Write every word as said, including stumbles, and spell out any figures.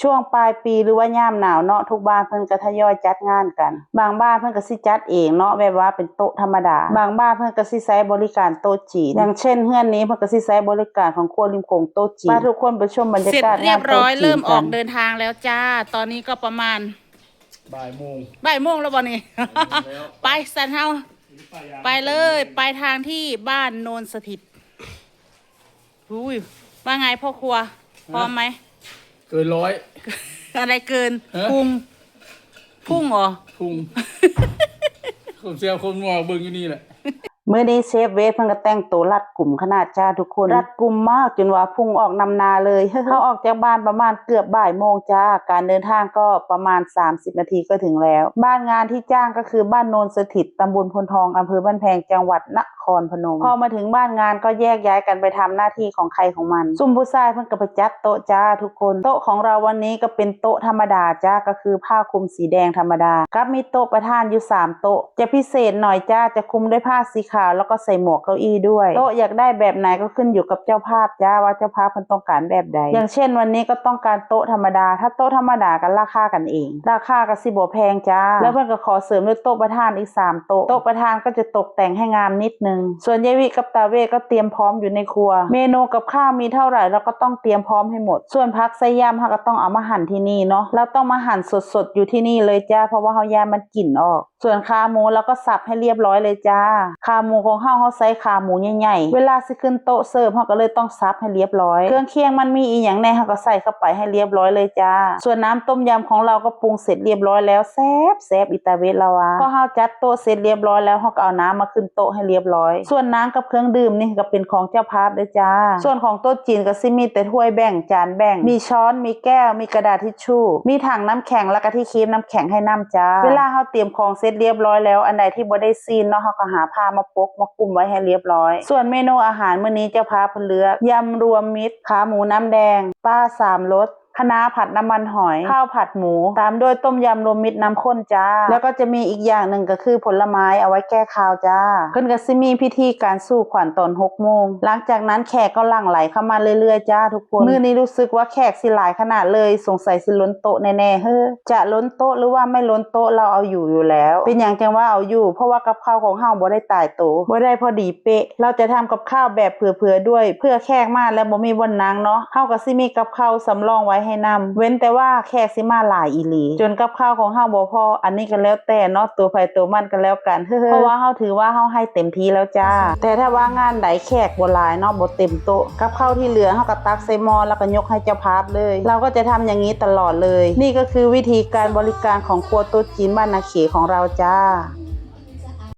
ช่วงปลายปีหรือว่ายามหนาวเนาะ ทุกบ้านเพิ่นก็ทยอยจัดงานกัน บางบ้านเพิ่นก็สิจัดเองเนาะ แบบว่าเป็นโต๊ะธรรมดา บางบ้านเพิ่นก็สิใช้บริการโต๊ะจีน อย่างเช่นเฮือนนี้เพิ่นก็สิใช้บริการของครัวริมโขงโต๊ะจีน พาทุกคนไปชมบรรยากาศ เสร็จเรียบร้อย งานโต๊ะจีนกัน เริ่มออกเดินทางแล้วจ้า ตอนนี้ก็ประมาณ บ่ายโมง บ่ายโมงแล้วบ่นี่ แล้ว ไปสันเฮา ไปเลย ไปทางที่บ้านโนนสถิต อุ้ย ว่าไงพ่อครัว ฮะ พร้อมไหม เกินร้อย อะไรเกิน ฮะ พุง พุงเหรอ พุง ผมเสียคนมัวเบิ่งอยู่นี่แหละ มื้อนี้เชฟเวทเพิ่นก็แต่งตัวรัดกุมขนาดจ้าทุกคน รัดกุมมากจนว่าพุงออกนำหน้าเลย เฮาออกจากบ้านประมาณเกือบบ่ายโมงจ้า การเดินทางก็ประมาณสามสิบนาทีก็ถึงแล้ว บ้านงานที่จ้างก็คือบ้านโนนสถิต ตำบลโพนทอง อำเภอบ้านแพง จังหวัดนครพนม พอมาถึงบ้านงานก็แยกย้ายกันไปทำหน้าที่ของใครของมัน ซุมผู้ชายเพิ่นก็ไปจัดโต๊ะจ้าทุกคน โต๊ะของเราวันนี้ก็เป็นโต๊ะธรรมดาจ้า ก็คือผ้าคลุมสีแดงธรรมดา กับมีโต๊ะประธานอยู่สามโต๊ะ จะพิเศษหน่อยจ้า จะคลุมด้วยผ้าสีขาว แล้วก็ใส่หมวกเก้าอี้ด้วย โต๊ะอยากได้แบบไหนก็ขึ้นอยู่กับเจ้าภาพจ้า ว่าเจ้าภาพเพิ่นต้องการแบบใด อย่างเช่นวันนี้ก็ต้องการโต๊ะธรรมดา ถ้าโต๊ะธรรมดาก็ราคากันเอง ราคาก็สิบ่แพงจ้า แล้วเพิ่นก็ขอเสริมด้วยโต๊ะประธานอีกสามโต๊ะ โต๊ะประธานก็จะตกแต่งให้งามนิดนึง ส่วนยายวิกับตาเวทก็เตรียมพร้อมอยู่ในครัว เมนูกับข้าวมีเท่าไหร่เราก็ต้องเตรียมพร้อมให้หมด ส่วนผักใส่ยำเฮาก็ต้องเอามาหั่นที่นี่เนาะ เราต้องมาหั่นสดๆอยู่ที่นี่เลยจ้า เพราะว่าเฮาย่านมันกลิ่นออก ส่วนขาหมูเราก็สับให้เรียบร้อยเลยจ้า ขาหมูของเฮา เฮาใส่ขาหมูใหญ่ๆ เวลาสิขึ้นโต๊ะเสิร์ฟเฮาก็เลยต้องสับให้เรียบร้อย เครื่องเคียงมันมีอีหยังแน่เฮาก็ใส่เข้าไปให้เรียบร้อยเลยจ้า ส่วนน้ำต้มยำของเราก็ปรุงเสร็จเรียบร้อยแล้ว แซ่บแซ่บอีตาเวทเราว่า พอเฮาจัดโต๊ะเสร็จเรียบร้อยแล้วเฮาก็เอาน้ำมาขึ้นโต๊ะให้เรียบร้อย ส่วนน้ำกับเครื่องดื่มนี่ก็เป็นของเจ้าภาพเด้อจ้า ส่วนของโต๊ะจีนก็สิมีแต่ถ้วยแบ่ง จานแบ่ง มีช้อน มีแก้ว มีกระดาษทิชชู่ มีถังน้ำแข็ง แล้วก็ที่คีบน้ำแข็งให้นำจ้า เวลาเฮาเตรียมของเสร็จเรียบร้อยแล้ว อันใดที่บ่ได้ซีนเนาะ เฮาก็หาผ้ามาปกมาคลุมไว้ให้เรียบร้อย ส่วนเมนูอาหารมื้อนี้เจ้าภาพเพิ่นเลือก ยำรวมมิตร ขาหมูน้ำแดง ปลาสามรส คะน้าผัดน้ำมันหอย ข้าวผัดหมู ตามด้วยต้มยำรวมมิตรน้ำข้นจ้า แล้วก็จะมีอีกอย่างหนึ่งก็คือผลไม้เอาไว้แก้คาวจ้า เพิ่นก็สิมีพิธีการสู่ขวัญตอนหกโมง หลังจากนั้นแขกก็หลั่งไหลเข้ามาเรื่อยๆจ้าทุกคน มื้อนี้รู้สึกว่าแขกสิหลายขนาดเลย สงสัยสิล้นโต๊ะแน่ๆ เฮ้อ จะล้นโต๊ะหรือว่าไม่ล้นโต๊ะ เราเอาอยู่อยู่แล้ว เป็นหยังจังว่าเอาอยู่ เพราะว่ากับข้าวของเฮาบ่ได้ตายโต บ่ได้พอดีเป๊ะ เราจะทำกับข้าวแบบเผื่อๆด้วย เผื่อแขกมาแล้วบ่มีบ่อนนั่งเนาะ เฮาก็สิมีกับข้าวสำรองไว้ให้นำ เว้นแต่ว่าแขกสิมาหลายอีหลี จนกับข้าวของเฮาบ่พอ อันนี้ก็แล้วแต่เนาะ ตัวไผตัวมันก็แล้วกัน เพราะว่าเฮาถือว่าเฮาให้เต็มที่แล้วจ้า แต่ถ้าว่างานใดแขกบ่หลายเนาะ บ่เต็มโต๊ะ กับข้าวที่เหลือเฮาก็ตักใส่หม้อแล้วก็ยกให้เจ้าภาพเลย เราก็จะทำอย่างนี้ตลอดเลย นี่ก็คือวิธีการบริการของครัวโต๊ะจีนบ้านนาเขของเราจ้า